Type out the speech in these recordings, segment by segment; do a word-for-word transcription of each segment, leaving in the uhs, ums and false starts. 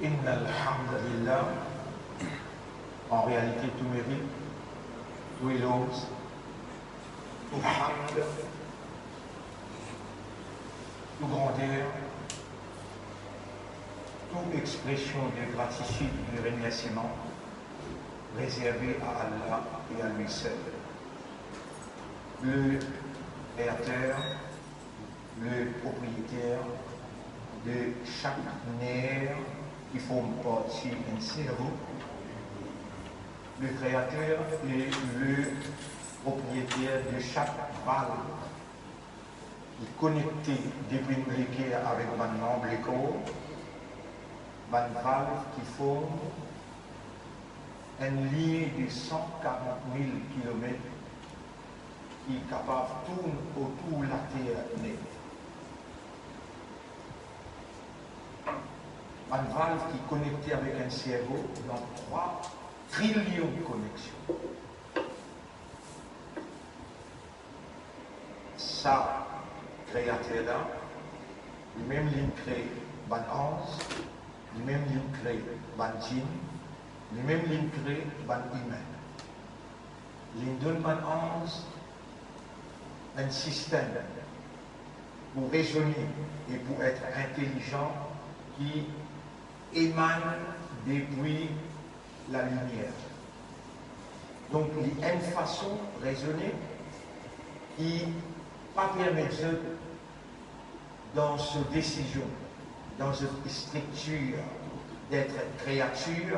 إن الحمد لله. En réalité, tout mérite, tout éloge, tout hamd, tout grandeur, toute expression de gratitude et de remerciement réservée à Allah et à lui seul. Le Créateur, le propriétaire de chaque nerf qui forme partie d'un cerveau, le créateur et le propriétaire de chaque valve ki konekte depi nou leker avek bann manb lekor, bann valv ki form enn lir de san karant mil kilomet ki kapav tourn otour Later net. Bann valv ki konekte avek enn servo, dan trwa trilion koneksion. Sa Kreater la, limem linn kre bann anz, limem linn kre bann djinn, limem linn kre bann imin. Linn donn bann anz enn sistem pou rezone e pou et intelizan ki emann depi lalimier. Donk, li enn fason rezone ki pa permet zot dan so desizion, dan zot striktir d'etre kreatir,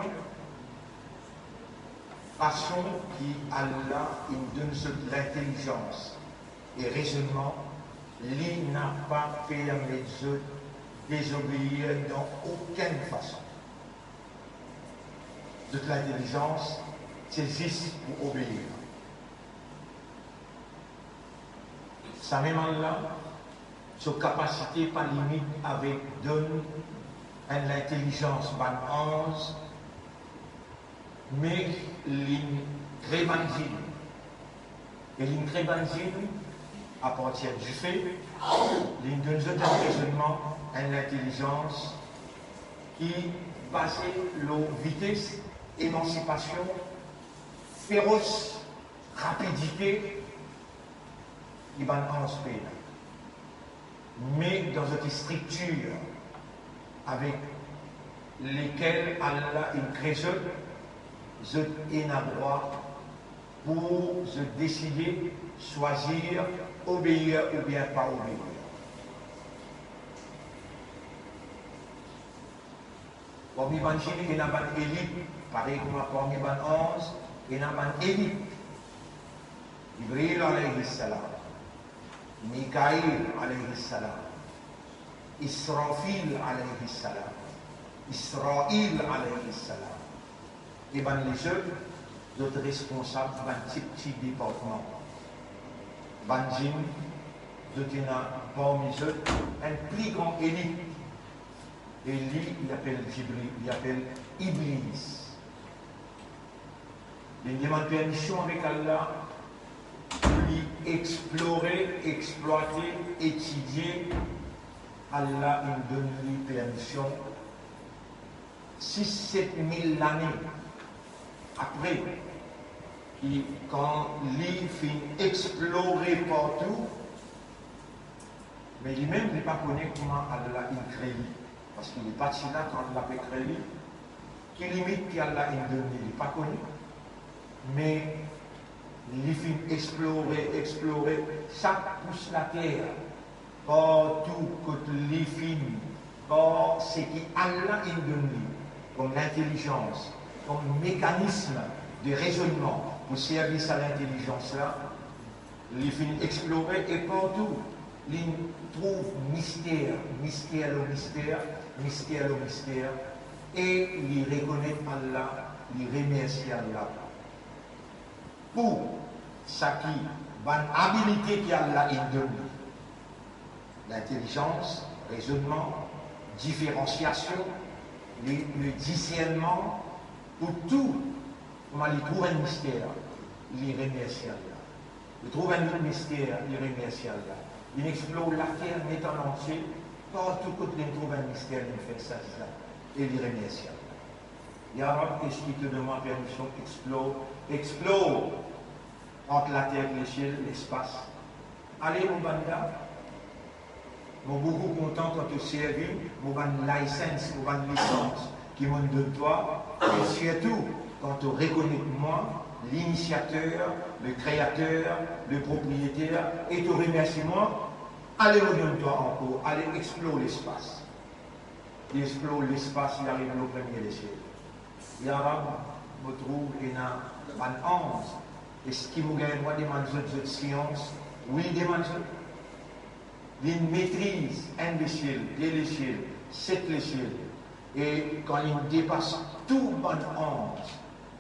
fason ki Allah inn donn zot lintelizans e rezonnman, li napa permet zot dezobeir dan okenn fason. Zot lintelizans, se zis pou obeir. Samem Allah, so kapasite pa limit avek donn enn lintelizans bann anz, me linn kre bann djinn. E linn kre bann djinn apartir dife, linn donn zot enn rezonnman, enn lintelizans ki baze lor vites, emansipasion, feros, rapidite ki bann anz pena. Me dan zot striktir avek lekel Allah inn kre zot, zot ena drwa pou zot deside swazir obeir oubien pa obeir. Parmi bann djinn, ena bann elit, parey kouma parmi bann anz, ena bann elit. Jibril alayhi salam, Mikail alayhi salam, Israfil alayhi salam, Israil alayhi salam. E bann lezot, zot responsab bann tipti departman. Bann djinn, zot ena parmi zot enn pli gran elit. E li, li apel Jibril, li apel Iblis. Li demann permision avek Allah pou li explore, explwate, etidie. Allah inn donn li permision sis set mil lane apre, ki kan li finn explore partou, me limem li pa kone kouma Allah inn kre li, parski li pa ti la kan Allah pe kre li. Ki limit ki Allah inn donn li, li pa kone. Me li finn explore, explore sak pous later, partou kot li finn, par seki Allah inn donn li kom lintelizans, kom mekanism de rezonnman pou servi sa lintelizans la, li finn explore e partou li trouv mister, mister lor mister, mister lor mister, e li rekonet Allah, li remersie Allah pou saki bann abilite ki Allah inn donn li. Lintelizans, rezonnman, diferansiasion, le, le disernman, pou tou, kouma li trouv enn mister, li remersie Allah. Li trouv enn lot mister, li remersie Allah. Li explor later net an antie, partou kot li trouv enn mister, li fer sajda. E li remersie Allah. Ya Rab, eski to donn mwa permision explore, explore ant later ek lesiel, lespas? Ale, mo banda, mo boukou kontan kan to servi mo bann license, mo bann lisans ki mo'nn donn twa, e sirtou kan to rekonet mwa linisiater, le kreater, le propriyeter, e to remersi mwa. Ale, mo donn twa ankor, ale explore lespas. Li explore lespas, li ariv lor premie lesiel. Ya Rab, mo trouv ena bann anz. Eski mo gagn drwa demann zot zot sians? Wi, demann zot. Li metriz enn lesiel, de lesiel, set lesiel. E kan li depas tou bann anz,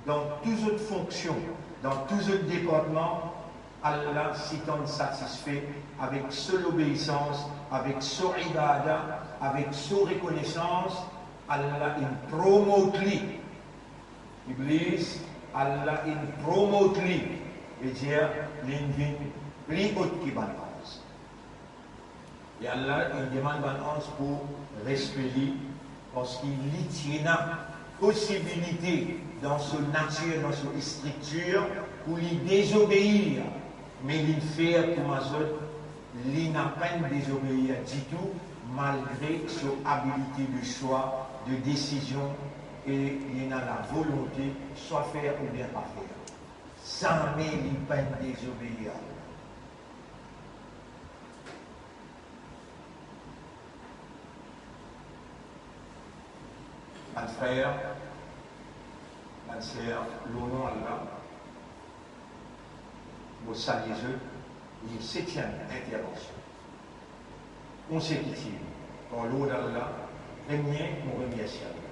dan tou zot fonksion, dan tou zot departman, Allah sitan satisfe avek so lobeisans, avek so ibada, avek so rekonesans. Allah inn promot li. Iblis, Allah inn promot li, vedir li vinn pli ot ki bann anz. E Allah inn demann bann anz pou respe li, parski li ti ena posibilite dan so natir, dan so striktir, pou li dezobeir, me li fer kouma zot, li napa enn dezobeir ditou, malgre so abilite de swa, de desizion, e li ena lavolonte swa fer oubien pa fer. Zame li pa dezobeir. Bann frer, bann ser, lor nom Allah, mo salie zot, li setiem intervansion konsekitiv par lord Allah. Premie, mo remersi Allah.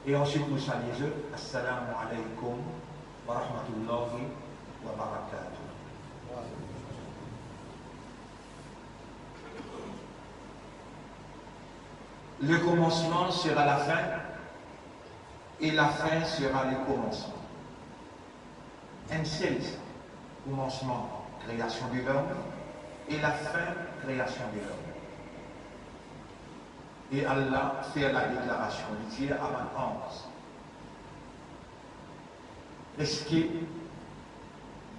E answit, mo salie zot, Assalamu alaikum wa rahmatullahi wa barakatuh. Le commencement sera la fin, et la fin sera le commencement. Enn sel sa, koumansman, kreasion de lom, e lafin, kreasion de lom. E Allah fer ladeklarasion, li dir a bann anz, preske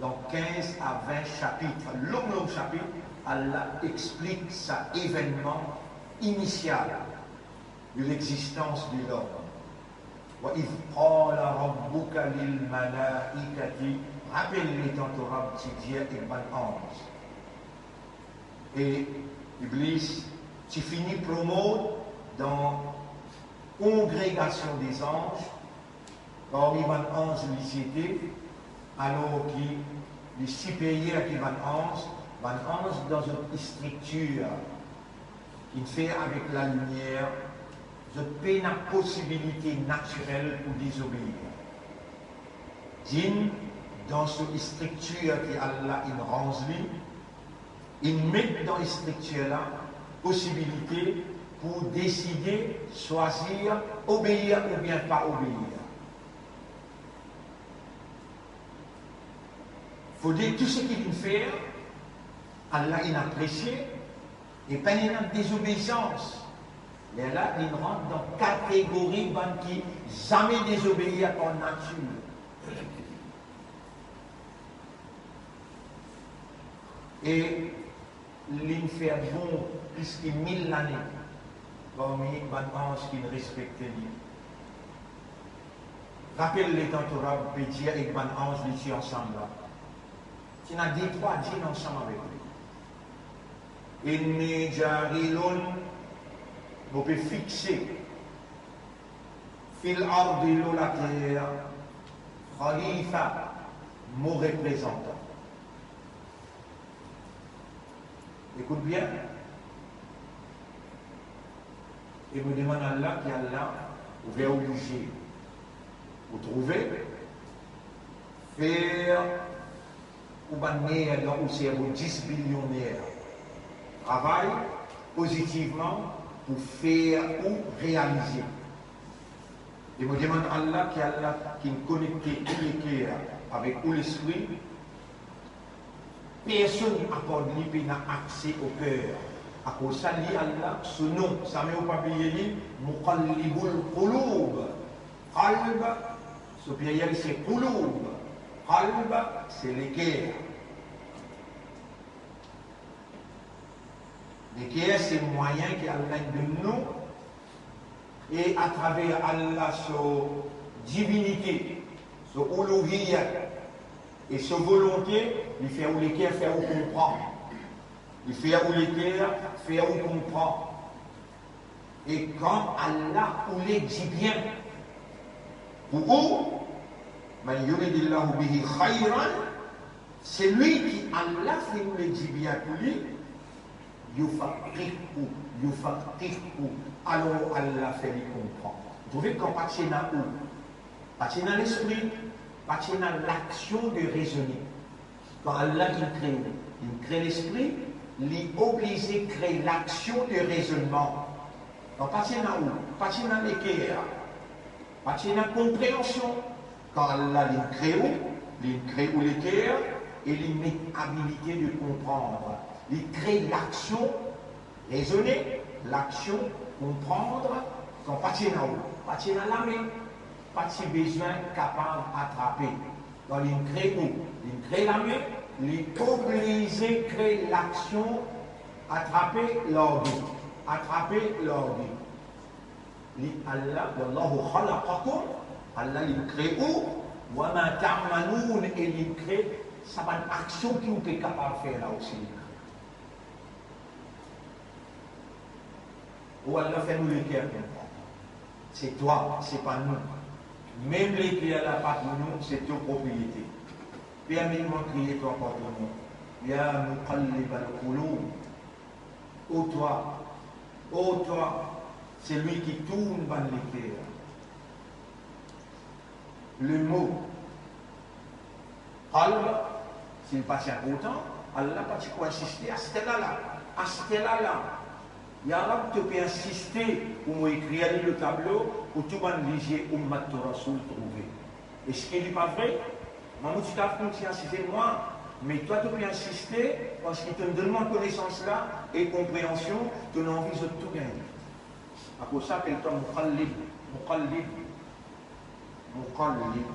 dan kinz a vin sapit, long, long sapit, Allah explik sa evennman inisial de lexistans de lom. Wa idh qala rabbuka lil malaikati, rapel letan to Rab ti dir ek bann anz. E Iblis ti fini promot dan kongregasion dezanz, parmi bann anz li ti ete, alor ki li siperyer ki bann anz, bann anz dan zot striktir ki fer avek lalimier, zot pena posibilite natirel pou dezobeir. Dinn, dan so striktir ki Allah inn ranz li, inn met dan striktir la posibilite pou deside, swazir, obeir oubien pa obeir. Fode tou seki linn fer, Allah inn apresie, e pena dezobeisans. Lerla linn rant dan kategori bann ki zame dezobeir par natir. E linn fer bon plis ki mil lane parmi bann anz ki'nn respekte li. Rapel letan to Rab pe dir ek bann anz li ti ansam la, ti ena detrwa djinn ansam avek li. Inni jailun, mo pe fixe, fil ardi, lor later, khalifa, mo reprezantan. Ekout bien. E mo demann Allah ki Allah ouver ou lizie, ou trouve, fer ou bann ner dan ou servo, dis bilion ner, travay pozitivman pou fer ou realize. E mo demann Allah ki Allah ki'nn konekte ou leker avek ou lespri, personn apar li pena akse ou ker. Akoz sa li Allah, so nom, samem ou pa bliye li, Muqallibul Qulub. Qalb, so pliriel se qulub. Qalb, se leker. Leker se mwayin ki Allah donn nou, e atraver Allah so divinite, so uluhiyya, e so volonte, li fer ou leker fer ou konpran. Li fer ou leker fer ou konpran. E kan Allah oule dibien pou ou, man yuridillahu bihi khayran, selwi ki Allah finn oule dibien pou li, yufaqqihhu, yufaqqihhu, alor Allah fer li konpran. Ou trouve kan pa ti ena ou, pa ti ena lespri, pa ti ena laksion de rezone. Kan Allah inn kre ou, inn kre lespri, li oblize kre laksion de rezonnman. Kan pa ti ena ou, pa ti ena leker, pa ti ena konpreansion. Kan Allah inn kre ou, li kre ou leker e li met abilite de konpran. Li kre laksion, rezone, laksion, konpran, kan pa ti ena ou, pa ti ena lame, pa ti bizin kapav atrape. Kan li kre ou, li kre lame, li oblize kre laksion atrape large, atrape large. Li Allah, wallahu khalaqakum, Allah li kre ou, wa ma ta'malun, e li kre sa bann aksion ki ou pe kapav fer la osi, li kre. Ou Allah fer nou leker konpran. Se twa, se pa nou. Mem leker la pa pou nou, se to propriete. Permet mwa kriye twa par to nom. Ya muqallibal qulub. O twa, o twa, selwi ki tourn bann leker. Lemo qalb, si li pa ti inportan, Allah pa ti pou insiste aster la la, aster la la. Ya Rab, to pe insiste pou mo ekrir li lor tablo, pou tou bann lizie oummat to Rasoul trouve. Eski li pa vre? Mwa mo ti kav kontign insiste mwa, me twa to pe insiste, parski to donn mwa konesans la e konpreansion, to anvi zot tou gagne. Akoz sa apel twa Muqallib, Muqallib, Muqallib.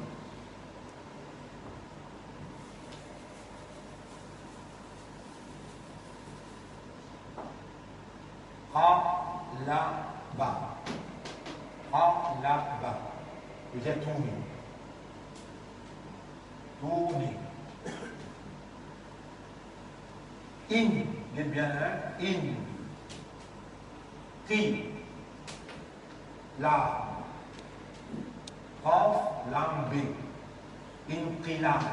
Qalaba. Qalaba. Vedir tourne. Tourne. In, get bien, hein? In. Qi. La. Qaf, lam, be. Inqilab.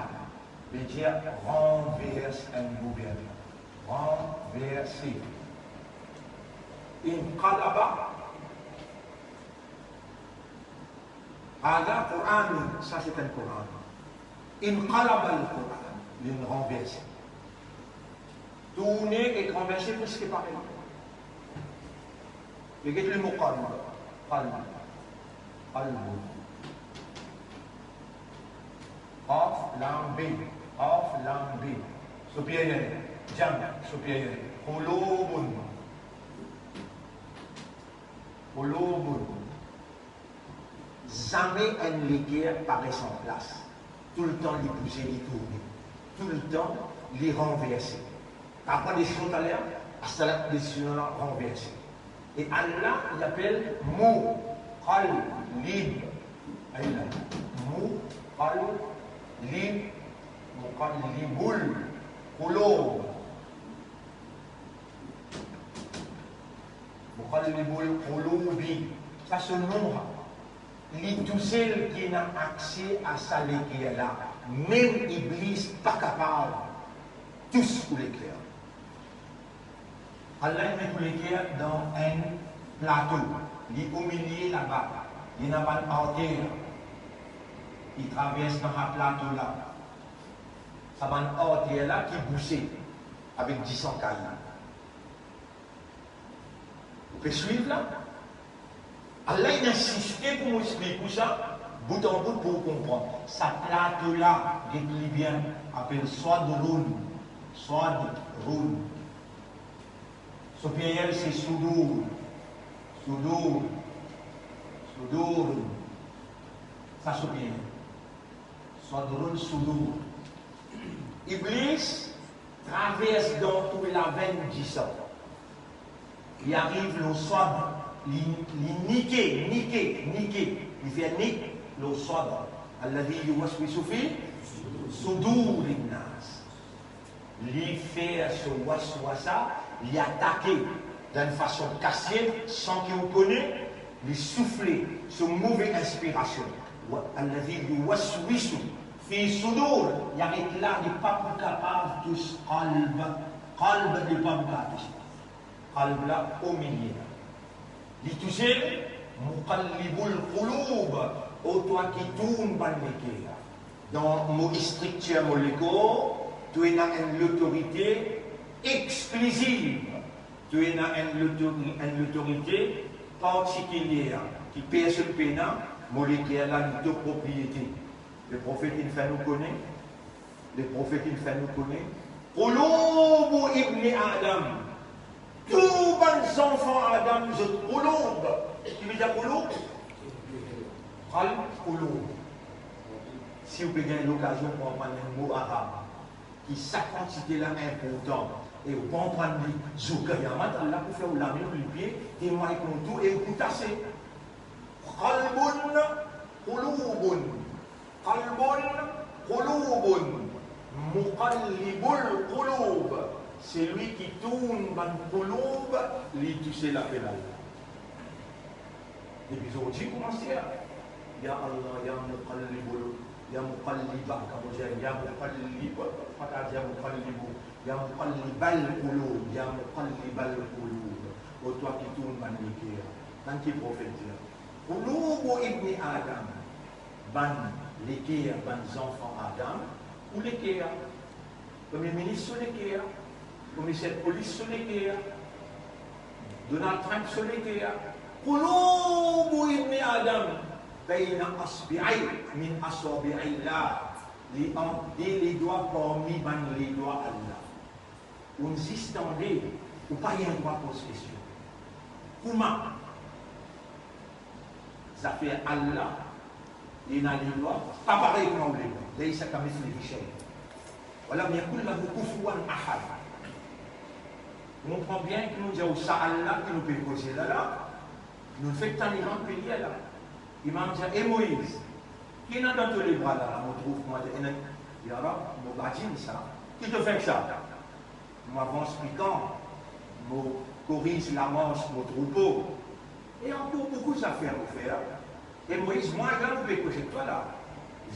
Vedir ranverse enn gouvernman. Ranverse. Inqalaba. Hadha Qur'an, sa se enn Koran. Inqalabal Qur'an, li ranverse. Tourne ek ranverse, preske parey. E get lemo qalb, qalb, qalb. Qaf, lam, be. Qaf, lam, be. So pliriel, jam, so pliriel. Qulubun. Qulubun. Zame enn leker pa res an plas. Toultan li bouze, li tourne. Toultan li ranverse. Pran desizion taler, aster la desizion la ranverse. E Allah, li apel Muqallib. Ayo la. Muqallib, Muqallibul Qulub. Muqallibul Qulubi. Sa so nom la. Li tousel ki ena akse a sa leker la. Mem Iblis pa kapav tous ou leker. Allah inn met ou leker dan enn plato. Li omilie laba. Li ena bann arter ki travers dan sa plato la. Sa bann arter la ki bouze avek disan kay. Ou pe swiv la? Allah inn insiste pou mo explik ou sa, bout an bout pou ou konpran. Sa plato la, get li bien, apel Sadrun. Sadrun. So pliniel se sudur. Sudur. Sudur. Sa so pliniel. Sadrun, sudur. Iblis travers dan tou lavenn disan. Li ariv lor sad, li, li nike, nike, nike, li fer nik lor sad. Alladhi yuwaswisu fi sudurin nas. Li fer so waswasa, li atake dan enn fason kasiet, san ki ou kone, li soufle so move inspirasion. Wa-, alladhi yuwaswisu fi sudur, li aret la, li pa pou kapav tous qalb. Qalb, li pa pou kapav tous. Qalb la omilie la. Li touse muqallibul qulub, o twa ki tourn bann leker. Dan mo striktir mo lekor, to ena enn lotorite exkliziv, to ena enn lotori-, enn lotorite partikilie ki personn pena, mo leker la li to propriete. Leprofet inn fer nou kone, Leprofet inn fer nou kone, qulubu ibni Adam. Tou bann zanfan Adam, zot qulub. Ki vedir qulub? Qalb, qulub. Si ou pe gagn lokazion pou aprann enn mo arab, ki sa kantite la inportan, e ou pa aprann li, zour kiyamat, Allah pou fer ou lame ou lipie, temwagn kont ou e ou pou tase. Qalbun, qulubun. Qalbun, qulubun, muqallibul qulub. Selwi ki tourn bann qulub, li touse lapel Allah. Depi zordi, koumans dir, ya Allah, ya muqallibul, ya muqalliba, kan mo dir, ya muqallib, pa kapav dir muqallibu, ya muqallibal qulub, ya muqallibal qulub. O twa ki tourn bann leker. Kan ki profet dir? Qulubu ibni Adam. Bann leker, bann zanfan Adam, ou leker. Premie minis so leker, komiser polis so leker, Donald Trump so leker. Qulubu ibni Adam baina asbi'ain min asabi'illah. Li ant de ledwa parmi bann ledwa Allah. Ou zis tande, ou pa gagn drwa poz kestion. Kouma zafer Allah, li ena ledwa, pa parey kouma ou ledwa. Laysa kamithlihi shay. Wa lam yakul lahu kufuwan ahad. Nou konpran bien ki nou dir ou sa Allah ki nou pe koze la la, nou fek tann imam pe lir la. Imam dir, "E Moiz, ki ena dan to lebra la, la?" Mo trouv kouma ena, ya Rab, mo badinn sa. Ki to fer ek sa? Mo avans pikan, mo koriz lamars mo troupo, e ankor boukou zafer mo fer. E Moiz, mwa ek la nou pe koze ek twa la.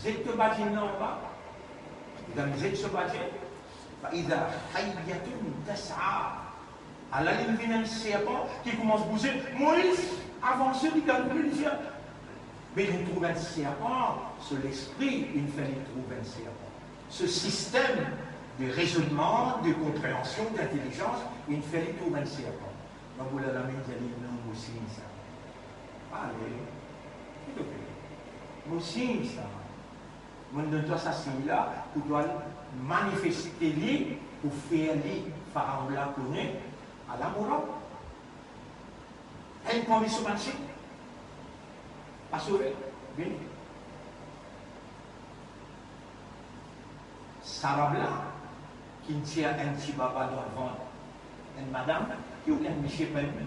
Zet to badinn la anba. Li gagn zet so badinn. Fa idha hayyatun tas'a. Ala li vinn enn serpan ki koumans bouze. Moiz avanse, li galoupe, li dir, me li trouv enn serpan, so lespri inn fer li trouv enn serpan. So sistem de rezonnman, de konpreansion, dintelizans, inn fer li trouv enn serpan. Raboul Alamin dir li, non, mo sign sa. Ale, ki to pe? Mo sign sa. Mo'nn donn twa sa sign la pou to al manifeste li, pou fer li Faraon la kone, ala mo Rab. Enn parmi so bann sign. Pa sove, vini. Sa Rab la, ki inn tir enn ti baba dan vant enn madam, ki okenn misie pa inn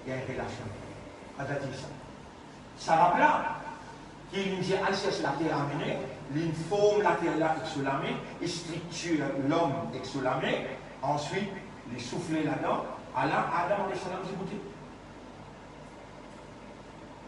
gagn relasion. Azadir sa. Sa Rab la, ki li dir al sers later amene, li form later la ek so lame, li striktir lom ek so lame, answit li soufle ladan, ala Adam alayhi salam ti goute.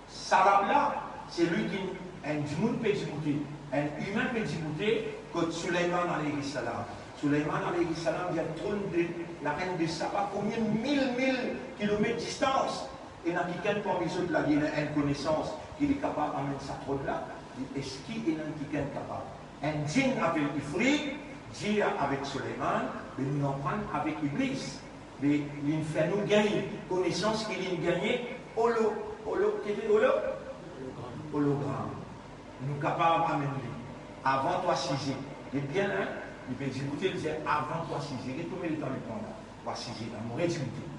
Sa Rab la, se li ki enn dimoun pe diboute, enn imin pe diboute kot Souleyman alayhi salam. Souleyman alayhi salam, li a tronn de, larenn de Saba, konbien mil, mil kilomet distans. Ena kikenn parmi zot la, li ena enn konesans ki li kapav amenn sa tronn la, li, eski ena kikenn kapav? Enn djinn apel Ifrit, dir avek Souleyman, be nou aprann avek Iblis. Me li fer nou gagn konesans ki li gagne olo, olo, ki ete olo? Ologram. Nou kapav amenn li avan twa size. Get bien, hein? Li pe diboute, li dir, avan twa size. Get konbien letan li pran la? Twa size la, mo rediboute.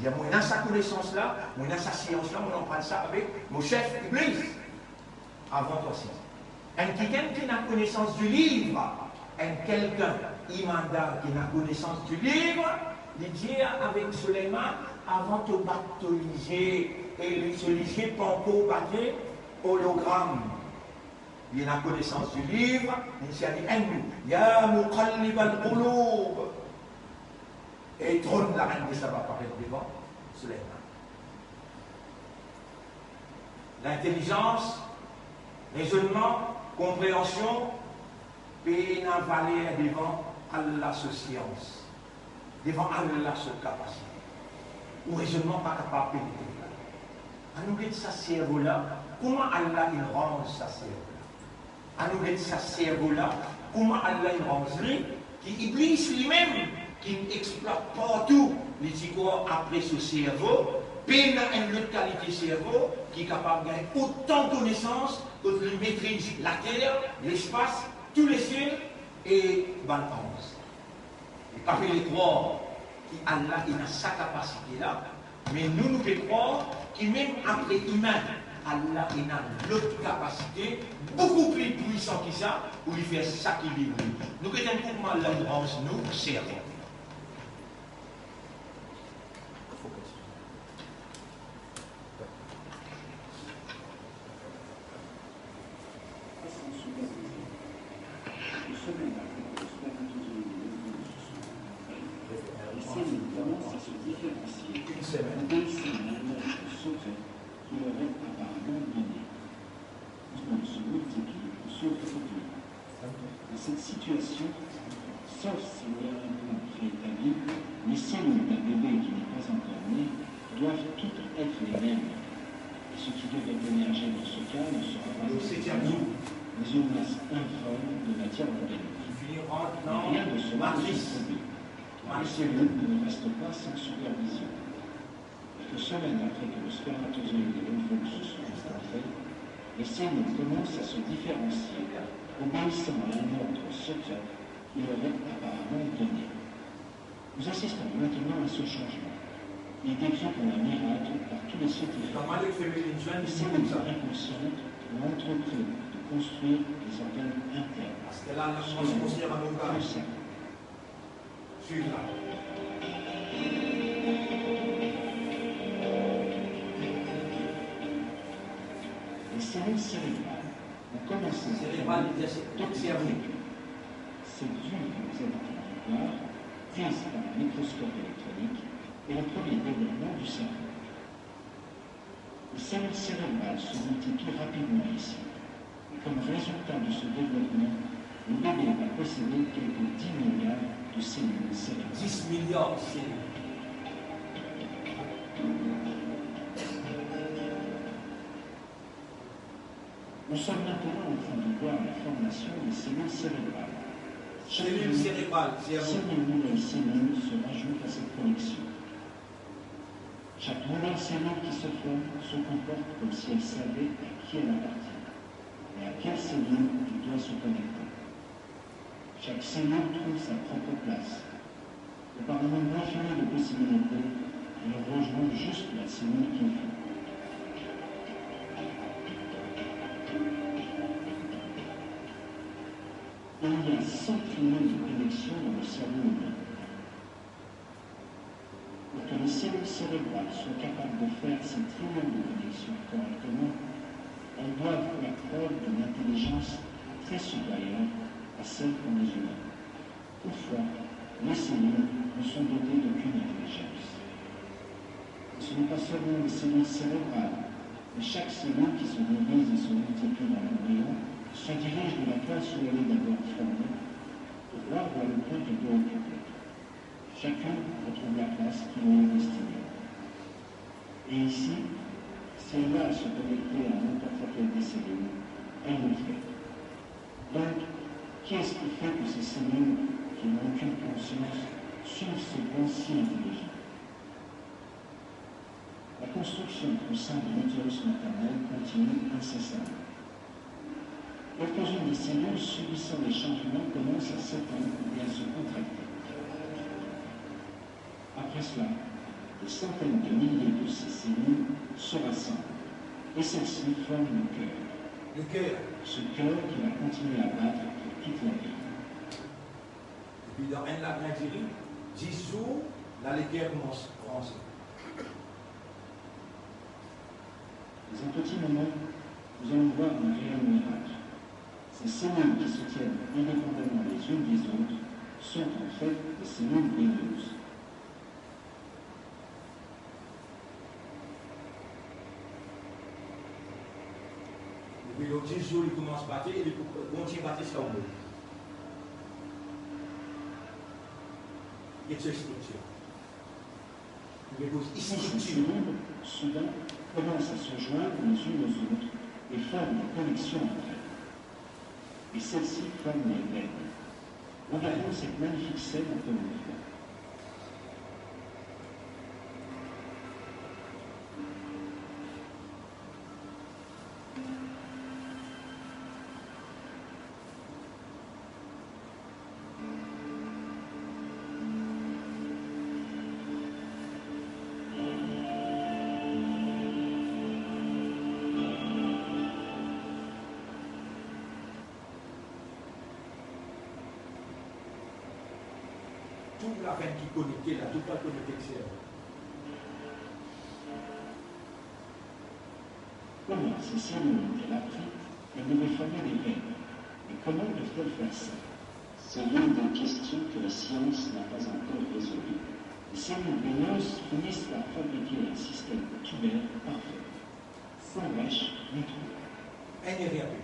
Dir, mo ena sa konesans la, mo ena sa sians la, mo aprann sa avek mo sef Iblis. Avan twa sizi. Enn kikenn ki ena konesans di liv, enn kikenn, imandan, ki ena konesans di liv, li dir avek Souleyman, avan to bat to lizie, e li, so lizie pankor bate, ologram. Li ena konesans di liv, li dir li enn mo, ya muqallibal qulub. E tronn Larenn de Saba paret devan Souleyman. Lintelizans, rezonnman, konpreansion, pena valer devan Allah so sians, devan Allah so kapasite. Ou rezonnman pa kapav penetre la. Anou get sa servo la, kouma Allah inn ranz sa servo la. Anou get sa servo la, kouma Allah inn ranz li, ki Iblis limem, ki inn explwat partou, li ti krwar apre so servo, pena enn lot kalite servo ki kapav gagn otan konesans kot li metriz later, lespas, tou lesiel e bann anz. Li pa pe le krwar ki Allah ena sa kapasite la, me nou, nou pe krwar ki mem apre imin, Allah ena lot kapasite boukou pli pwisan ki sa pou li fer sa ki li vle. Nou get enn kou kouma Allah inn ranz nou servo. Une semaine. Qui leur est apparemment donnée. Ils se multiplient, se reproduisent. Dans cette situation, sauf si le R M préétabli, les cellules d'un bébé qui n'est pas encore né doivent toutes être les mêmes. Et ce qui devrait émerger dans ce cas ne sera pas un camion, mais une masse informe de matière organique. Rien de cela ne se produit. Les cellules ne restent pas sans supervision. Quelques semaines après que le spermatozoïde et l'ovule se sont rencontrés, les cellules commencent à se différencier, obéissant à un ordre secret qui leur est apparemment donné. Nous assistons maintenant à ce changement. Il est décrit comme un miracle par tous les scientifiques. Les cellules inconscientes ont entrepris de construire des organes internes. Ce qui concerne Suiv la. Les cellules cérébrales ont commencé à... Cérébral, c'est le cerveau. Cette vue que vous avez pu voir, prise par un microscope électronique, est le premier développement du cerveau. Les cellules cérébrales se multiplient rapidement ici. Et comme résultat de ce développement, le bébé va posséder quelques dix milliards de cellules cérébrales. Dix milliards de cellules. Nous sommes maintenant en train de voir la formation des cellules cérébrales. Chaque nuit, six mille nouvelles cellules se rajoutent à cette collection. Chaque nouvelle cellule qui se forme se comporte comme si elle savait à qui elle appartient et à quelle cellule elle doit se connecter. Chaque cellule trouve sa propre place. Et par un nombre infini de possibilités, elle rejoint juste la cellule qu'il faut. Il y a cent trillions de connexions dans le cerveau humain. Pour que les cellules cérébrales soient capables de faire ces trillions de connexions correctement, elles doivent faire preuve d'une intelligence très supérieure à celle qu'ont les humains. Toutefois, les cellules ne sont dotées d'aucune intelligence. Et ce n'est pas seulement les cellules cérébrales, mais chaque cellule qui se divise et se multiplie dans l'embryon se dirige de la place où elle est d'abord formée, droit vers le point qu'elle doit occuper. Chacune retrouve la place qui lui est destinée. Et ici, si elle a à se connecter à n'importe laquelle des cellules, elle le fait. Donc, qui est-ce qui fait que ces cellules, qui n'ont aucune conscience, suivent ce plan si intelligent ? La construction au sein de l'utérus maternel continue incessamment. Quelques-unes des cellules subissant les changements commencent à s'étendre et à se contracter. Après cela, Des centaines de milliers de ces cellules se rassemblent et celles-ci forment le cœur. Le cœur. Ce cœur qui va continuer à battre pour toute la vie. Epi dan enn lagrin diri, dis zour, la leker koumans ranse. Dans un petit moment, nous allons voir un réel miracle. Ces cellules qui se tiennent indépendamment les unes des autres sont en fait des cellules veineuses. Depi lo dis zour, li koumans bate, e li pou kontign bate ziska ou mor. Get so striktir. Li pe koz striktir. Soudain, commencent à se joindre les unes aux autres et forment des connexions entre elles. Et celles-ci forment les veines. Regardons cette magnifique scène en plein mouvement. Tou lavenn ki konekte la, tou pa konekte ek servo. Comment ces cellules ont-elles appris qu'elles devaient former des veines ? Et comment peuvent-elles faire ça ? C'est l'une des questions que la science n'a pas encore résolue. Les cellules veineuses finissent par fabriquer un système tubaire parfait, sans brèche ni trou. Enn ere ape.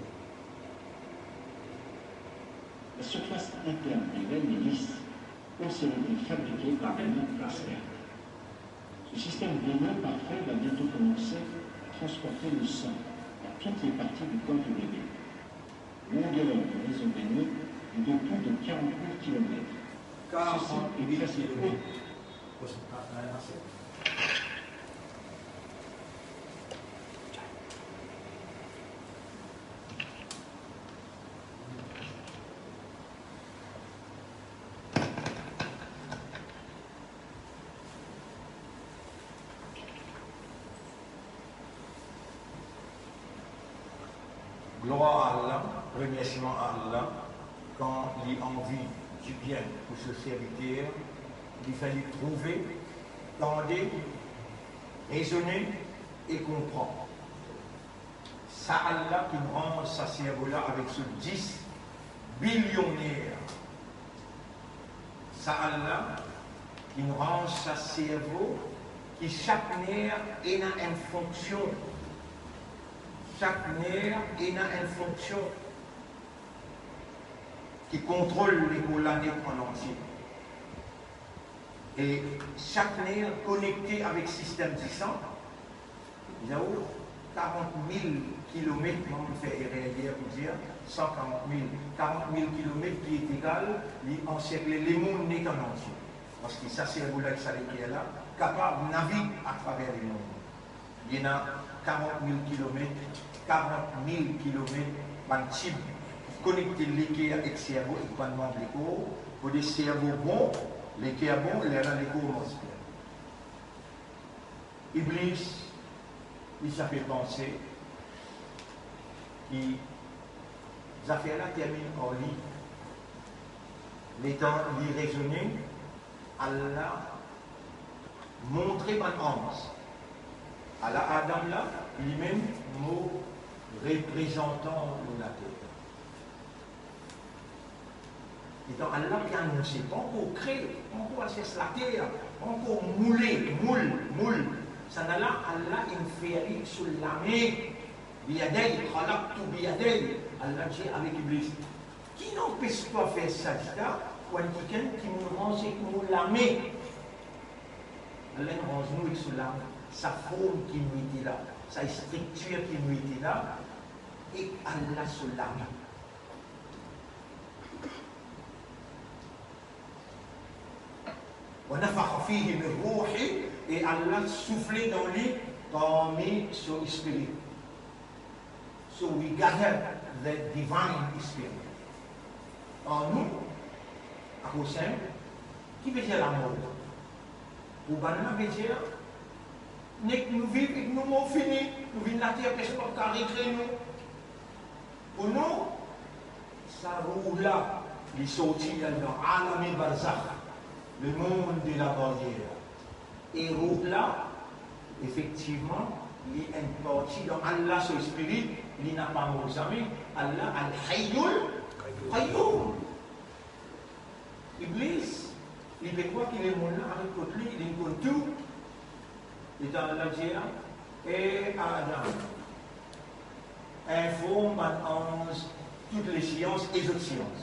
La surface interne des veines est lisse, comme si elle était fabriquée par une main experte. Ce système veineux parfait va bientôt commencer à transporter le sang à toutes les parties du corps du bébé. Longueur du réseau veineux est de plus de quarante mille kilomètres. Ceci est presque tout. Glwar a Allah, remersiman a Allah, kan li anvi dibien pou so serviter, li fer li trouve, tande, rezone e konpran. Sa Allah ki ranz sa servo la avek so dis bilioner. Sa Allah ki ranz sa servo ki sak ner ena enn fonksion. Sak ner ena enn fonksion ki kontrol lekor lanet an antie. E sak ner konekte avek sistem disan, bizin karant mil kilomet, mwa mo fer erer yer pou dir san karant mil, karant mil kilomet ki egal li anserkle lemonn net an antie. Parski sa servo la ek sa leker la kapav navig atraver lemonn. Li ena karant mil kilomet, karant mil kilomet bann tib ki konekte leker ek servo ek bann manb lekor, pou de servo bon, leker bon, lerla lekor mars bien. Iblis, li ti pe panse ki zafer la terminn ar li. Letan li rezone, Allah montre bann anz. Ala Adam la, limem mo reprezantan lor later. Letan Allah pe anonse, pa ankor kre, pa ankor al sers later, pa ankor moule, moul, moul. Sannla Allah inn fer li so lame, biyadayya, khalaqtu biyadayya. Allah dir avek Iblis, ki inn anpes twa fer sajda pou enn kikenn ki mo ranz ek mo lame? Allah inn ranz nou ek so lame, sa form ki nou ete la, sa striktir ki nou ete la, ek Allah so lame. Wa nafakha fihi min ruhi, e Allah soufle dan li parmi so spirit. So we gather the divine spirit. An nou, akoz sa, ki vedir lamor. Pou bann la, vedir, nek nou viv ek nou mor fini, nou vinn later, personn pa kapav rekreer nou. Pou nou, sa rooh la, li sorti dan alame barzakh, le monde de la barrière. E rooh la, efektivman, li enn parti dan Allah, so spirit, li napa mor zame. Allah, Al-Hayyul Qayyum. Iblis, li pe krwar ki lemonn la ariv kot li, li konn tou. Letan Allah dir, "E Adam, inform bann anz tou le sians e zot sians."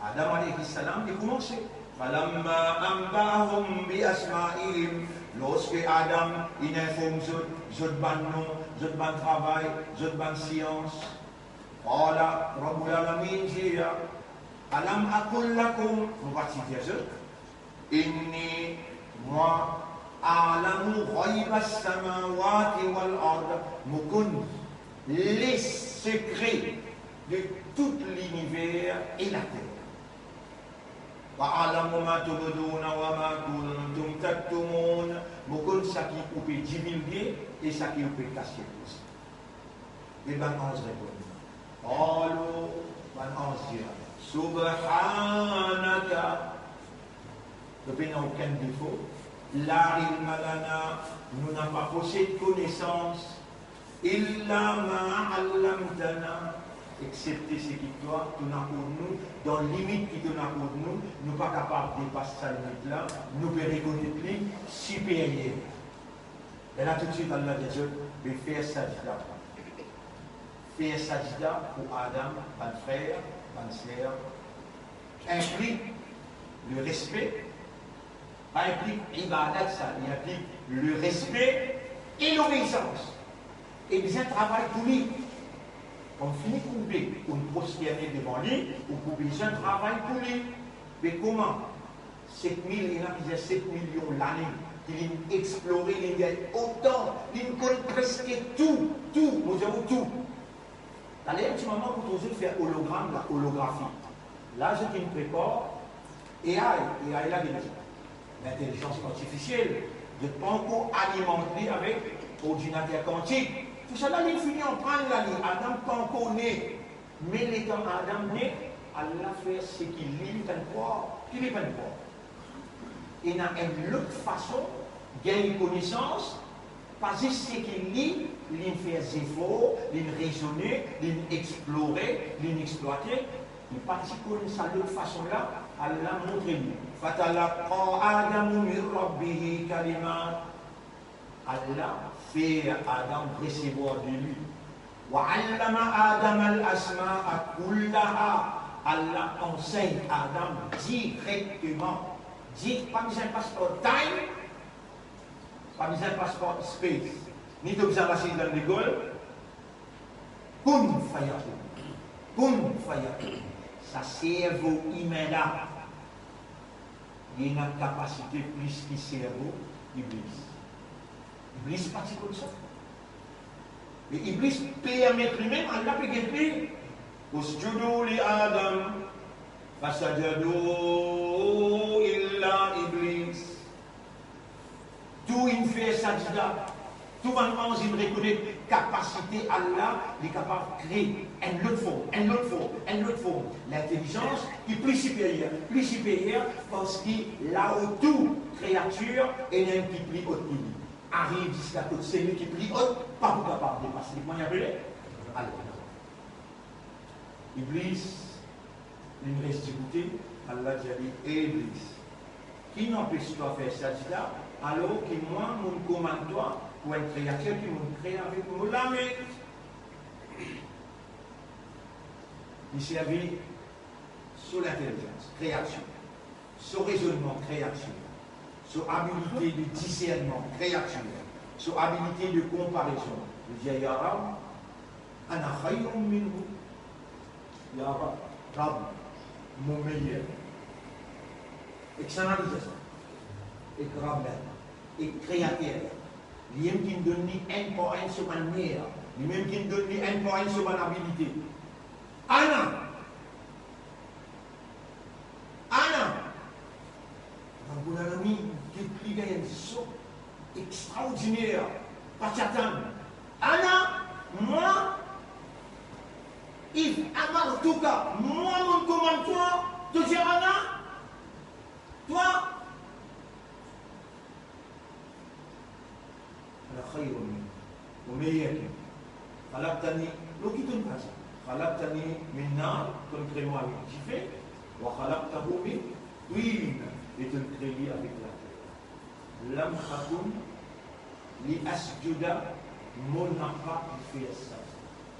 Adam alayhi salam, li koumanse. Falamma anba'ahum bi asma'ihim, lorski Adam inn inform zot, zot bann non, zot bann travay, zot bann sians, qala Rabbul Alamin dir, "Alam aqul lakum," mo pa ti dir zot, "inni, mwa, a'lamu ghaibas samawati wal ard," mo konn les sekre de tou liniver e later. "Wa a'lamu ma tubduna wa ma kuntum taktumun," mo konn saki ou pe divilge e saki ou pe kasiet osi. E bann anz reponn, qalu, bann anz dir, "Subhanaka," nou pena okenn defo, "la ilma lana," nou napa posed konesans, "illa ma allamtana," excepte seki twa, to'nn aprann nou, dan limit ki to'nn aprann nou, nou pa kapav depas sa limit la, nou pe rekonet li siperyer. E la toutswit Allah dir zot, be fer sajda. Fer sajda pou Adam, bann frer, bann ser, inplik le respe, pa inplik ibadat sa, li inplik le respe e lobeisans. E bizin travay pou li. Kan fini kourbe, ou prosterne devan li, ou pou bizin travay pou li. Me kouma? Set mil, ena ki dir set milion lane ki linn explore, linn gagn otan, linn konn preske tou, tou, mo dir ou tou. Taler enn ti moman pou trouv zot fer ologram la, olografi. La zot inn prepar A I, A I la, lintelizans artifisiel, zot pankor alimant li avek ordinater kantik. Tousala linn fini aprann la, li, Adam pankor ne. Me letan Adam ne, Allah fer seki li, li pa'nn krwar. Ki li pa'nn krwar? Ena enn lot fason gagn konesans, pa zis seki li, linn fer zefor, linn rezone, linn explore, linn explwate, li pa ti konn sa lot fason la, Allah montre li. Fatalaqqa Adamu min Rabbihi kalimat. Allah fer Adam resevwar de li. Wa allama Adam al asma'a kullaha. Allah ansegn Adam direkteman. Di, pa bizin pas par time, pa bizin pas par space. Ni to bizin asiz dan lekol, kun fayakun. Kun fayakun. Sa servo imin la, li ena kapasite plis ki servo Iblis. Iblis pa ti konn sa. Me Iblis permet limem, Allah pe get li, "Usjudu li Adam, fasajadu illa Iblis." Tou inn fer sajda, tou bann anz inn rekonet kapasite Allah, li kapav kree enn lot form, enn lot form, enn lot form. Lintelizans ki pli siperyer, pli siperyer, parski lao tou kreatir ena enn ki pli ot ki li. Ariv ziska kot seki pli ot, pa pou kapav depas li. Kouma li apele? Allah. Iblis, li res diboute, Allah dir li, "E Iblis, ki inn anpes twa fer sajda, alor ki mwa, mo'nn komann twa pou enn kreatir ki mo'nn kree avek mo lame?" Li servi so lintelizans, kreatir, so rezonnman, kreatir, so abilite de disernman, kreatir, so abilite de konparezon. Li dir, "Ya Rab, ana khayrun minhu." Ya Rab, Rab, mo meyer. Ek sa, analiz sa. Ek Rab mem, ek Kreater la. Limem ki'nn donn li enn par enn so bann ner, limem ki'nn donn li enn par enn so bann abilite. Ana, ana, Rabbul Alamin, ki pli gagn enn extraordiner, pa ti atann. Ana, mwa, idh amartuka, mwa, mo'nn komann twa, to dir ana, twa, ana khayrun minhu, mo meyer ki li. Khalaqtani, lo ki to'nn fer sa? Khalaqtani min nar, to'nn kre mwa avek dife, wa khalaqtahu min tin, e to'nn kre li avek later. Lam akun li asjuda, mo napa pou fer sa.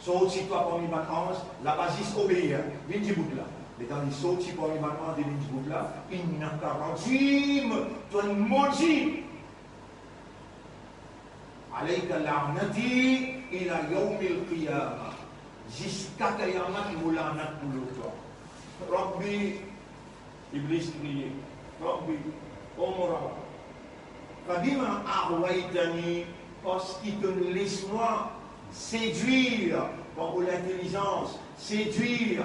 Sorti twa parmi bann anz, laba zis obeir, vinn dibout la. Letan li sorti parmi bann anz, li vinn dibout la, innaka rajim, to enn modi. Alayka la'nati ila yawmil qiyamah. Ziska kiyamat, mo lanat pou lor twa. Rabbi, Iblis kriye, Rabbi, o mo Rab, fabima aghwaytani, parski to'nn les mwa sedwir par mo lintelizans, sedwir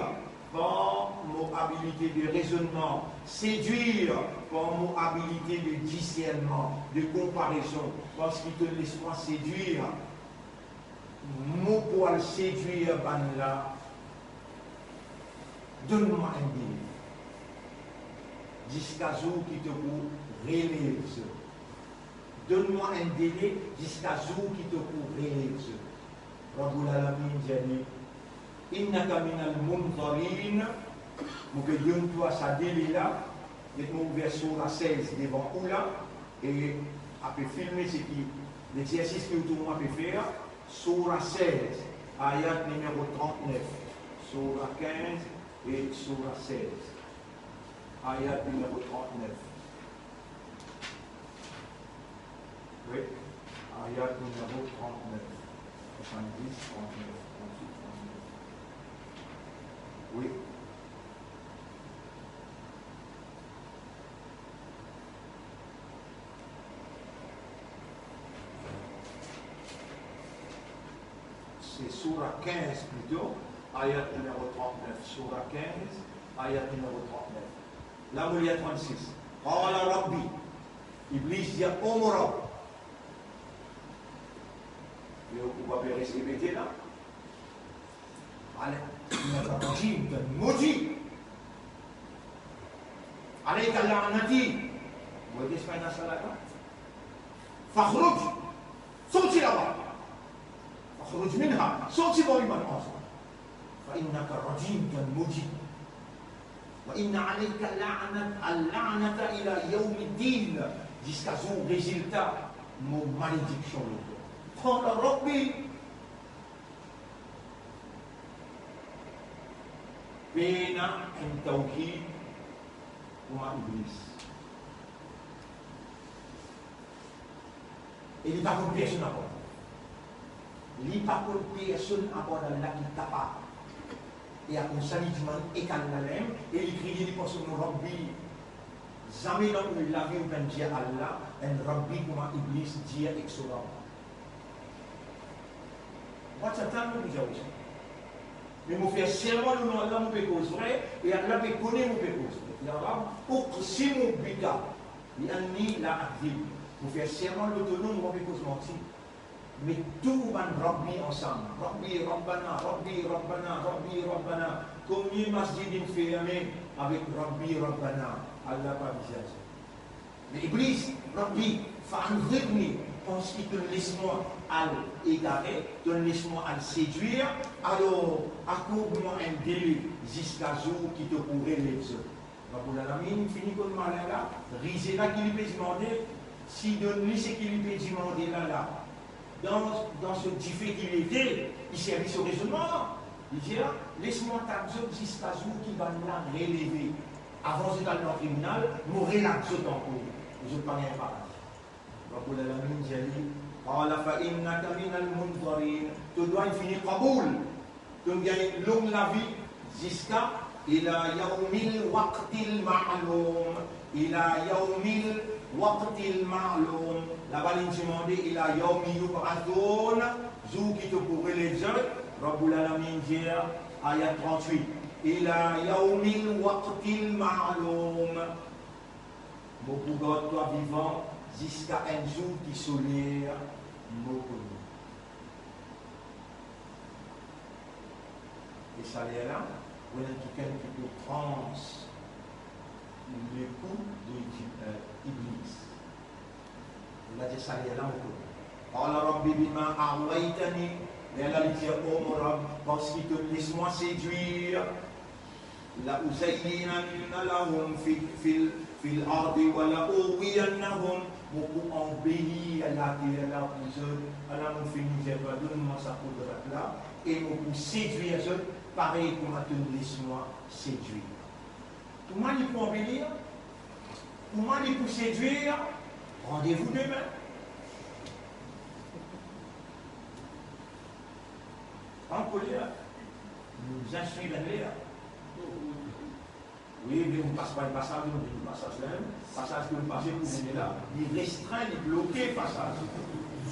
par mo abilite de rezonnman, sedwir par mo abilite de disernman, de konparezon, parski to'nn les mwa sedwir, mo pou al sedwir bannla. Donn mwa enn dele ziska zour ki to pou relev zot. Donn mwa enn dele ziska zour ki to pou relev zot. Rabbul Alamin dir li, innaka minal munzarin, mo pe donn twa sa dele la, get mo ouver soura sez devan ou la, e ape filme seki, lexersis ki ou toultan pe fer, soura sez, ayat nimero trant-nef, soura kinz e soura sez, ayat nimero trant-nef. Wi, ayat nimero trant-nef, swasanndiz, trant-nef, trant-wit, trant-nef. Wi. Se soura kinz plito, ayat nimero trant-nef. Soura kinz, ayat nimero trant-nef. La mo lir trant-sis. Qala Rabbi. Iblis dir, o mo Rab. E ou pa pe res repete la? Ale, innaka rajim, to enn modi. Alayka la'nati. Mo ete sa ena sa la, fakhruj, sorti laba. Fakhruj minha, sorti parmi bann anz. Fa innaka rajim, to enn modi. Wa inna alayka la'nat, al-la'nata ila yawmiddin, ziska zour rezilta mo malediksion lor twa. Qala Rabbi, pena enn tawhid kouma Iblis. E li pa konn personn apar. Li pa konn personn apar Allah ki kapav. E akoz sa li dimann ek Allah limem, e li kriye, li pans, mo Rabbi. Zame dan ou lavi ou pa'nn dir Allah enn Rabbi kouma Iblis dir ek so Rab. Mo pa ti atann mo pou dir ou sa. Me mo fer serman lor nom Allah, mo pe koz vre, e Allah pe kone mo pe koz vre. Ya Rab, uqsimu bika bi anni la akdhib. Mo fer serman lor to nom, mo pa pe koz manti. Met tou bann Rabbi ansam, Rabbi, Rabbana, Rabbi, Rabbana, Rabbi, Rabbana. Konbien masjid inn ferme avek Rabbi, Rabbana? Allah pa vizaz. Me Iblis, Rabbi, fa anzirni, parski to'nn les mwa al egare, to'nn les mwa al sedwir, alor akord mwa enn dele ziska zour ki to pou relev zot. Rabbul Alamin fini konn malin la, rize la ki li pe dimande, si donn li seki li pe dimande la, la, dan, dan so dife ki li ete, li servi so rezonnman. Li dir, les mwa tab zot ziska zour ki bannla releve. Avan zot al dan tribinal, mo relarg zot ankor, zot pa gagn paradi. Rabbul Alamin dir li, qala fa innaka minal munzarin, to dwa inn fini kaboul, to inn gagn long lavi ziska ila yawmil waqtil ma'lum, ila yawmil waqtil ma'lum. Laba li dimande ila yawmi yub'athun, zour ki to pou relev zot. Rabbul Alamin dir, ayat trant-wit, ila yawmil waqtil ma'lum. Mo pou gard twa vivan Ziska enn zour ki so ler mo kone. E sa ler la, ou ena kikenn ki pe trans lekou de Iblis. Ou la dir sa ler la mo kone. Qala rabbi bima aghwaytani, ler la li dir, o mo Rab, parski to les mwa sedwir, la uzayyinanna lahum fi, fil, fil ardi wa la ughwiyannahum, mo pou anbelir later la pou zot, ala mo fini dir twa, donn mwa sa koudrat la, e mo pou sedwir zot, parey kouma to les mwa sedwir. Kouma li pou anbelir? Kouma li pou sedwir? Randevou demin. Pa ankor ler, nou bizin swiv enn ler. Wi, me nou pas par enn pasaz, nou vinn pasaz la, pasaz ki nou pase pou vini la, li restrin, li bloke pasaz. Ou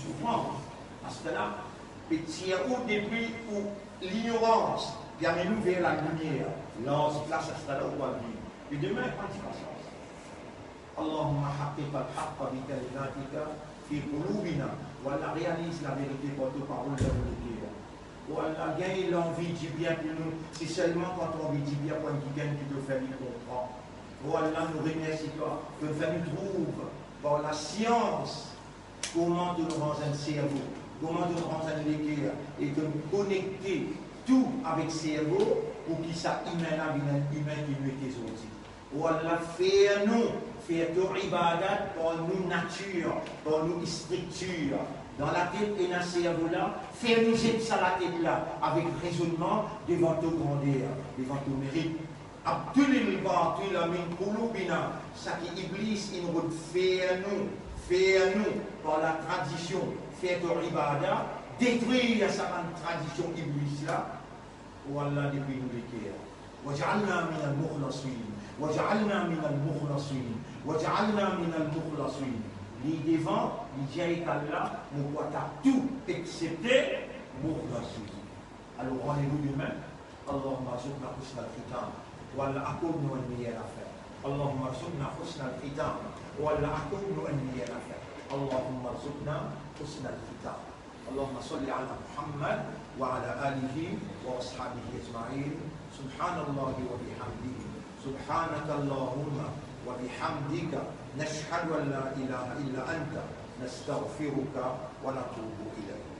konpran? Aster la, pe tir ou depi ou lignorans, li amenn ou ver lalimier. Lans plas aster la ou pou al viv. E demin, pa ti pasaz. Allahumma haqqiqil haqqa bi kalimatika fi qulubina. Ou Allah, realiz laverite par to parol dan nou leker. Ou Allah, gagn lanvi dibien pou nou, se selman kan to anvi dibien pou enn kikenn ki to fer li konpran. Ou Allah, nou remersi twa, to fer nou trouv par lasians kouma to ranz enn servo, kouma to ranz enn leker, e to konekte tou avek servo, pou ki sa imin la vinn enn imin ki nou ete zordi. Ou Allah, fer nou, fer to ibadat par nou natir, par nou striktir. Dan latet ena servo la, fer nou zet sa latet la avek rezonnman devan to grander, devan to merit. Abdilil batila min qulubina, sa ki Iblis inn rod fer nou, fer nou par latradision, fer to ibada, detrir sa bann tradision Iblis la, O Allah, depi nou leker. Waj'alna minal mukhlasin, waj'alna minal mukhlasin, waj'alna minal mukhlasin. Li devan, li dir ek Allah, mo pou atak tou, exepte mukhlasin. Alor, randevou demin. Allahumma rzuqna husnal khitam. O Allah, akord nou enn meyer lafin. Allahumma rzuqna husnal khitam. O Allah, akord nou enn meyer lafin. Allahumma rzuqna husnal khitam. اللهم صل على محمد وعلى آله وأصحابه أجمعين. سبحان الله وبحمده. سبحانك اللهم وبحمدك. نشهد أن لا إله إلا أنت. نستغفرك ونتوب إليك.